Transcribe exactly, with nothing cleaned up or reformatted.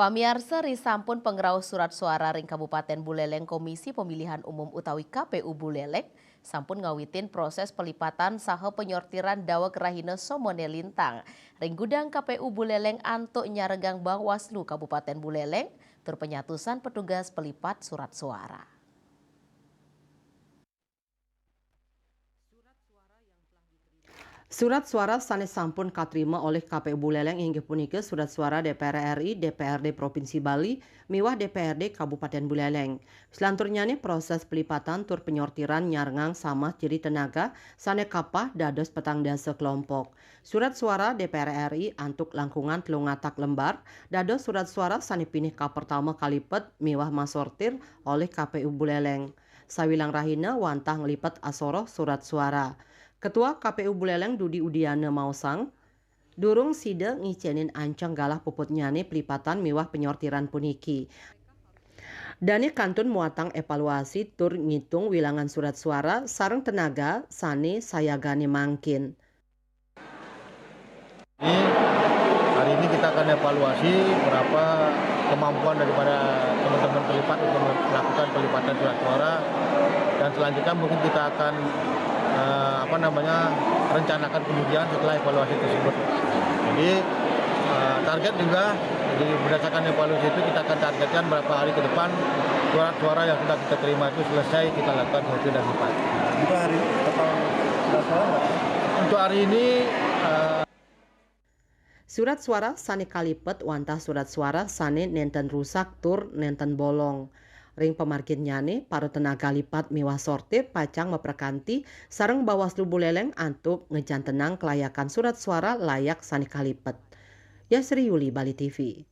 Pamiarsa, risampun pangrauh surat suara ring Kabupaten Buleleng, Komisi Pemilihan Umum utawi K P U Buleleng sampun ngawitin proses pelipatan saha penyortiran daweg rahina Somone Lintang ring gudang K P U Buleleng antuk nyaregang Bawaslu Kabupaten Buleleng tur penyatusan petugas pelipat surat suara. Surat suara sane sampun katrima olih K P U Buleleng inggih punika surat suara D P R R I, D P R D Provinsi Bali, miwah D P R D Kabupaten Buleleng. Selanturnyane proses pelipatan tur penyortiran nyarengang samah ciri tenaga sane kapah dados petang dasa kelompok. Surat suara D P R R I antuk langkungan telung atak lembar dados surat suara sane pinih kapertama kalipet miwah masortir olih K P U Buleleng. Sawilang rahina wantah nglipet asoroh surat suara. Ketua K P U Buleleng Dudi Udiana maosang, durung sida ngicenin ancang galah puputnyane pelipatan miwah penyortiran puniki. Dane kantun muatang evaluasi tur ngitung wilangan surat suara sareng tenaga sane sayagane mangkin. Ini, hari ini kita akan evaluasi berapa kemampuan daripada teman-teman pelipat untuk melakukan pelipatan surat suara, dan selanjutnya mungkin kita akan, eh, apa namanya, rencanakan kemudian setelah evaluasi tersebut. Jadi, eh, target juga, jadi berdasarkan evaluasi itu kita akan targetkan berapa hari ke depan surat suara yang sudah kita terima itu selesai kita lakukan sortir dan lipat. Untuk hari ini total surat suara berapa? Untuk hari ini, eh, Surat suara sane kalipet wantah surat suara sane nenten rusak tur nenten bolong. Ring pamarginnyane, para tenaga lipat miwah sortir pacang maprakanti sareng Bawaslu Buleleng antuk ngejantenang kelayakan surat suara layak sane kalipet. Yasri Yuli, Bali T V.